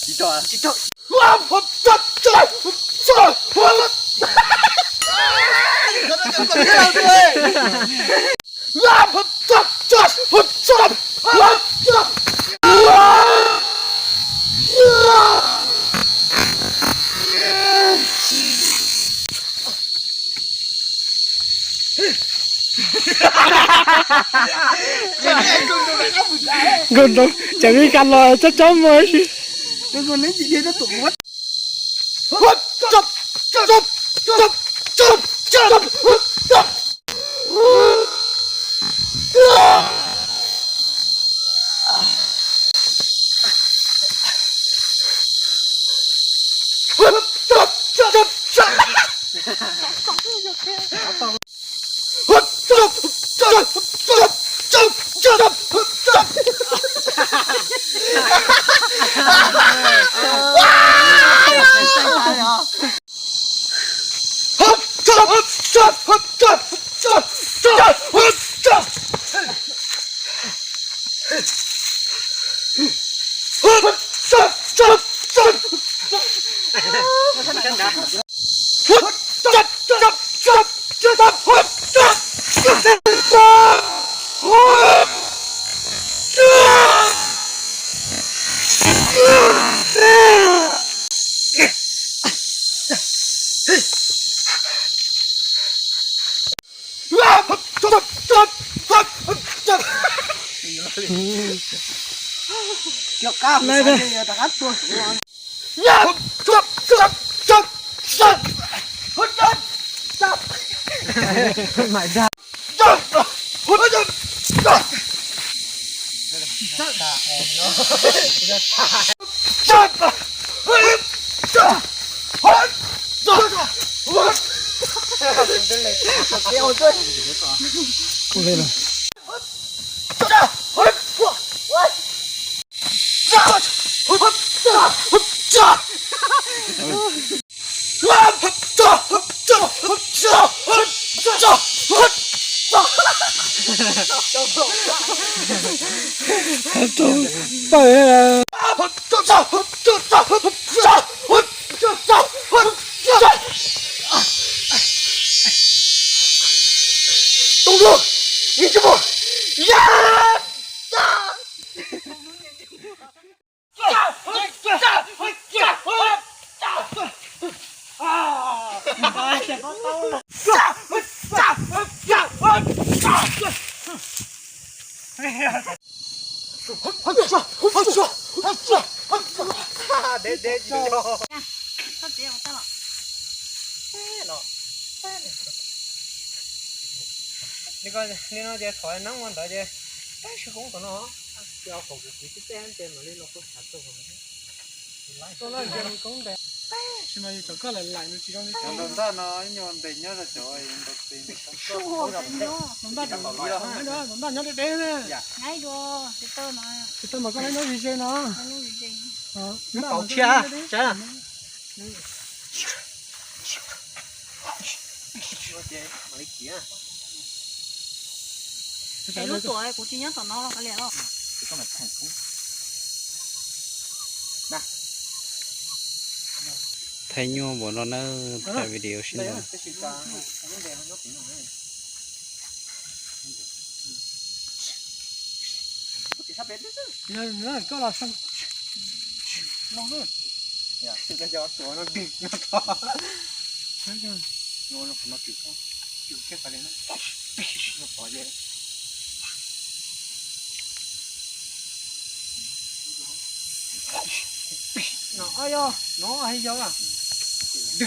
Tsis tau, tsis tau. Nkauj ntoos, cov vij kas los tsob tsob muag ib si. Li no ces thaum neeb ua ntawd ces tab sis koob tom no, ces haum kuv kuv tib teb ces mam li los kuj xav tuaj. Tsis mas yus cov koj lawm lais nws tsis zoo li cov ntaj no, nyuag ntes nyob rau cov ntaj nyob deb deb na. Tsis tau mas koj lab nyob ze ze no. Nyob tau thiab. Lub tuam kuv tsis nyob tom no los kav liam los. Thaij nyuaj npaum no na, thaij video sib nrau. Koj los Ua li thiab lauj. Ib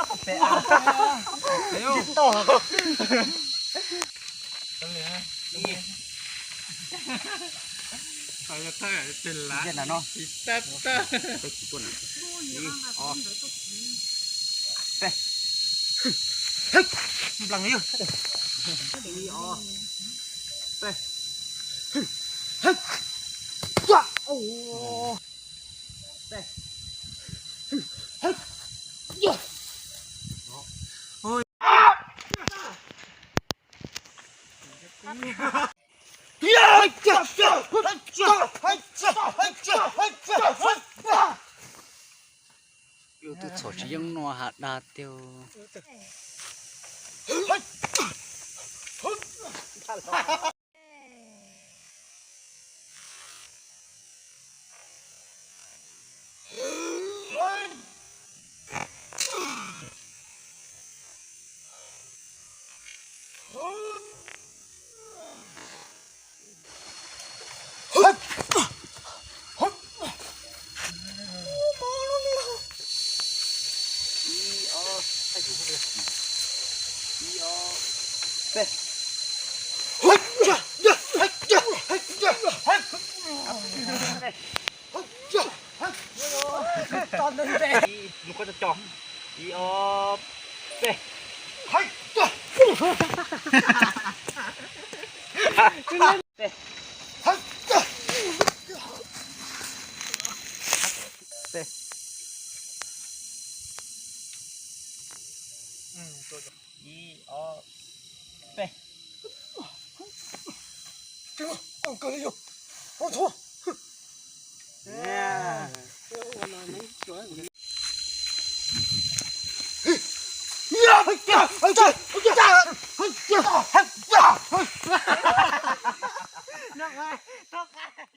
ob peb. Ces no, peb tsis tuaj na. Ib, ob, peb. Nplees yog. Ib, ob, peb. Peb. Yus tus txhaum tsis yeej nua has dag tiag. Ib, ob, ib, ob, peb. Ib, mus koj tso. Ib, ob, peb. Peb. Peb. Ib, ob, peb.